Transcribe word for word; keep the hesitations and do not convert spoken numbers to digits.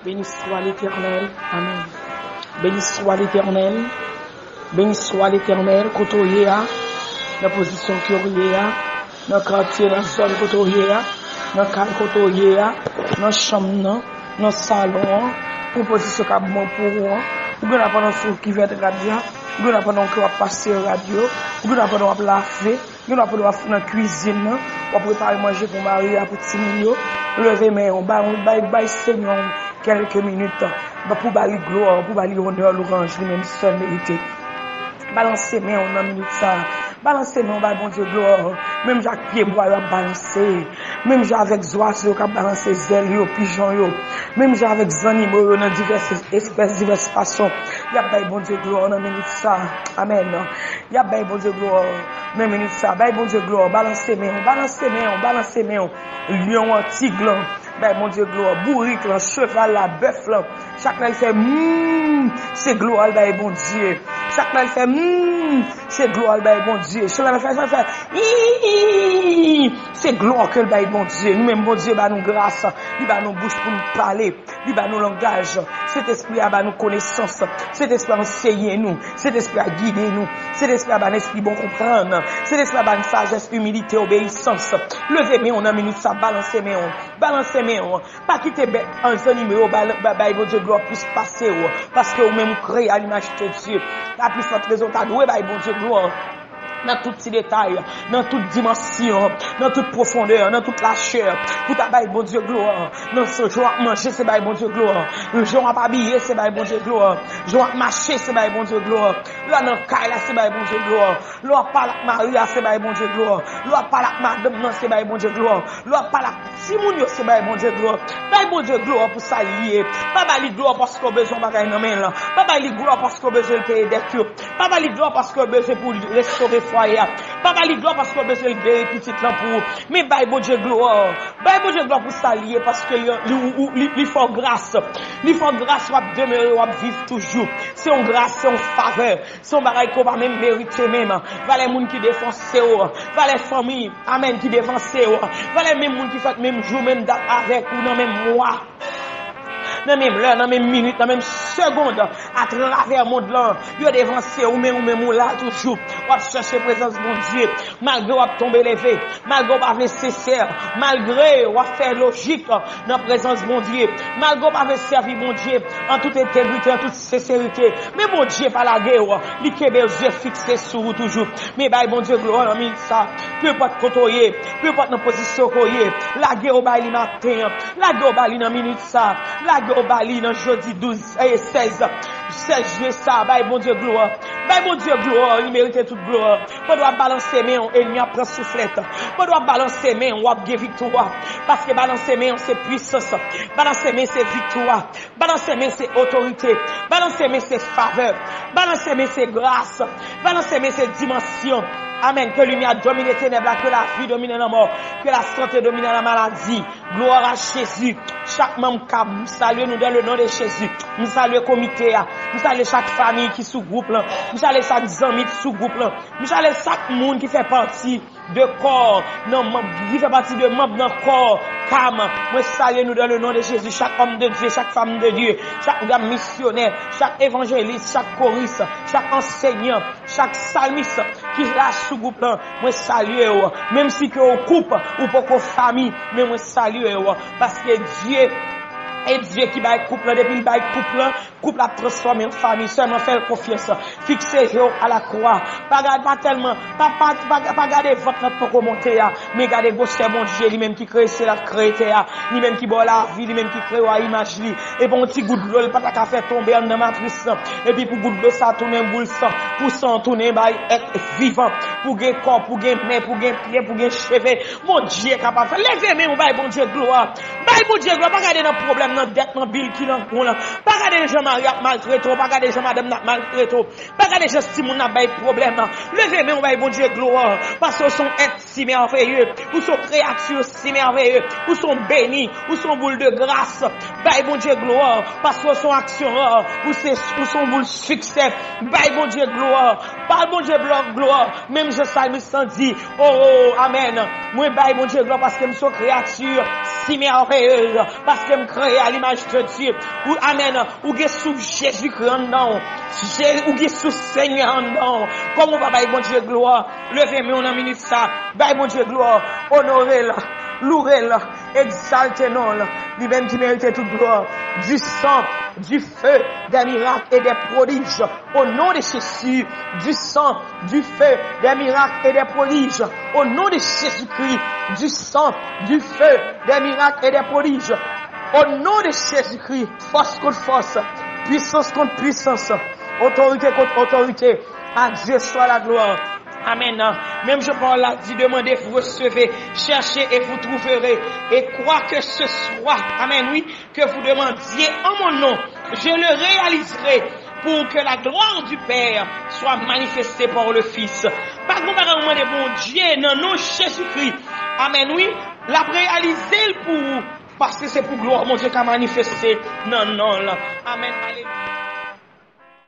Béni soit l'Éternel. Amen. Béni soit l'Éternel. Béni soit l'Éternel. Kote w ye a, nan pozisyon ke w ye a, nan katye, nan zòn kote w ye a, nan kay kote w ye a, nan chanm nan, nan salon an, pou pozisyon k ap bon pou ou an. Ou gen dwa pandan w sou kivèt rad la, ou gen dwa pandan w ap pase rad yo, ou gen dwa pandan w ap lave, gen dwa pou w ap nan kwizin nan, w ap prepare manje pou mari a, pou timoun yo. Leve men w, bay, bay, bay Senyè w kèlke minit, ba, pou ba li glwa, pou ba li onè, lwanj, li menm sèl merite. Balanse men w nan minit sa a. Balanse men w, bay Bondye glwa. Menm jan ak pyebwa yo ap balanse. Menm jan avèk zwazo k ap balanse zèl yo, pijon yo. Menm jan avèk zannimo yo nan divès espès, divès fason. Y ap bay Bondye glwa nan minit sa a. Amèn. Y ap bay Bondye glwa. Men minit sa, bay Bondye glwa, balanse men w, balanse men w, balanse men w. Lyon an, tig lan, bay Bondye glwa, bourik lan, cheval la, bèf lan. Chak lè l fè mmm, se glwa l bay Bondye. Chak lè l fè mmm, se glwa l bay Bondye. Chak lè l fè, fè, fè iiii, se glwa ke l bay Bondye. Nou menm Bondye ba nou gras, li ba nou bouch pou nou pale. Li ba nou langaj. Sentespri a ba nou konesans. Sentespri a anseye nou. Sentespri a gide nou. Sentespri a ba n espri bon konprann. Sentespri a ba n sajès, imilite, obeyisans. Leve men w nan minit sa, balanse men w. Balanse men w. Pa kite bèt an zannimo yo ba, ba, bay Bondye glwa plis pase w. Paske ou menm ou kreye a limaj de Dye. La plis fòt rezon ta dwe bay Bondye glwa. Nan tout ti detay, nan tout dimansyon, nan tout pwofondè, nan tout lachè, pou ta bay Bondye glwa. Nan jan w ap manje, se bay Bondye glwa. Jan w ap abiye, se bay Bondye glwa. Jan w ap mache, se bay Bondye glwa. Lè w ap nan kay la, se bay Bondye glwa. Lè w ap pale ak mari a, se bay Bondye glwa. Lè w ap pale ak madanm nan, se bay Bondye glwa. Lè w ap pale ak timoun yo, se bay Bondye glwa. Bay Bondye glwa pou sa li ye. Pa ba li glwa paske w bezwen bagay nan men l. Pa ba li glwa paske w bezwen l peye dèt yo. Pa ba li glwa paske w bezwen pou l restore fwaye a. Pa ba li glwa paske w bezwen l geri pitit lan pou ou. Men bay Bondye glwa. Bay Bondye glwa pou sa li ye, paske li, li, li, li, li fè w gras. Li fè w gras, w ap demere, w ap viv toujou. Se yon gras, se yon favè. Se yon bagay ke w pa menm merite menm. Valè moun ki defanse w. Valè fanmi, amèn, ki defanse w. Valè menm moun ki fèt menm jou, menm dat avèk ou nan menm mwa. Nan menm lè, nan menm minit, nan menm segonn, atravè mond lan, yo devanse ou, men ou menm ou la toujou. W ap chèche prezans Bondye, malgre w ap tonbe leve, malgre w pa vle sensè, malgre w ap fè lojik nan prezans Bondye, malgre w pa vle sèvi Bondye an tout entegrite, an tout senserite. Men Bondye pa lage w, li kenbe zye fikse sou ou toujou. Men bay Bondye glwa nan minit sa. Peu importe kote w ye, peu importe nan pozisyon ke w ye, lage w bay li maten an, lage w bay li nan minit sa, lage w bay li nan jodi douz, eh, sèz, sèz jen sa, bay Bondye glwa. Bay Bondye glwa, li merite tout glwa. Pandan w ap balanse men w, ènmi ap pran souflèt. Pandan w ap balanse men w, w ap gen viktwa. Paske balanse men w se pwisans. Balanse men se viktwa. Balanse men se otorite. Balanse men se favè. Balanse men se gras. Balanse men se dimansyon. Amèn. Ke limyè domine tenèb la, ke lavi domine lanmò, ke lasante domine lamaladi. Glwa a Jezi. Chak manm kab, m salye nou dans le nom de Jésus. M salye komite a. M salye chak fanmi ki sou gwoup lan. M salye chak zanmi ki sou gwoup lan. M salye chak moun ki fè pati de kò, nan manm, ki fè pati de manm nan kò K A M. Mwen salye nou dans le nom de Jésus, chak homme de Dieu, chak femme de Dieu, chak dam misyonè, chak evanjelis, chak koris, chak ansèyan, chak salmis ki la sou gwoup lan. Mwen salye w. Menm si ke w koup, ou poko fanmi, men mwen salye w. Paske Dye e Dye ki bay koup lan, depi l bay koup lan, koup la ap transfòme an fanmi, sèlman fè l konfyans. Fikse je w a la kwa. Pa gade, pa tèlman, pa, pa, pa, pa gade vant lan poko monte a, men gade gwosè Bondye, li menm ki kreye syèl ak kreye tè a, li menm ki ba w lavi, li menm ki kreye w a imaj li. E pa yon ti gout dlo, l pa ta ka fè tonbe anndan matris lan. Epi pou gout dlo sa tounen boul san, pou san tounen bay èt vivan, pou gen kò, pou gen men, pou gen pye, pou gen cheve. Bondye kapab fè. Leve men w, bay Bondye glwa. Bay Bondye glwa. Pa gade nan pwoblèm, nan dèt, nan bil ki nan kou w lan. Pa gade jan mari ap maltrete w. Pa gade jan madanm nan ap maltrete w. Pa gade jan timoun nan ap bay pwoblèm. Leve men w, bay Bondye glwa. Paske w se yon èt si mèveye. Ou se yon kreyati si mèveye. Ou se yon beni. Ou se yon boul de gras. Bay Bondye glwa. Paske w se yon aksyon ra. Ou se, ou se yon boul siksè. Bay Bondye glwa. Bay Bondye glwa. Menm jan salmis lan di, o, o, amèn. Mwen bay Bondye glwa paske m se yon kreyati si merveilleuse, paske m kreye a limaj de Dye. Ou, amèn. Ou gen souf Jezikri anndan w. Je- Ou gen souf Senyè anndan w. Kòman w pa bay Bondye glwa? Leve men w nan minit sa. Bay Bondye glwa. Onore l. Louwe l. Egzalte non l. Li menm ki merite tout glwa. Du sang, du feu, des miracles et des prodiges. Au nom de Jésus, du sang, du feu, des miracles et des prodiges. Au nom de Jésus-Christ, du sang, du feu, des miracles et des prodiges. Au nom de Jésus-Christ, force contre force, puissance contre puissance, autorité contre autorité. À Dieu soit la gloire. Amen. Menm jan pawòl la di, demandez, vous recevrez, cherchez et vous trouverez. Et quoi que ce soit, amen, wi, que vous demandiez en mon nom, je le réaliserai pour que la gloire du Père soit manifestée par le Fils. Pa gen bagay ou mande Bondye nan non Jezikri. Amen, wi. L ap reyalize l pou ou, paske se pou glwa Bondye ka manifeste nan non l. Amen. Alelouya.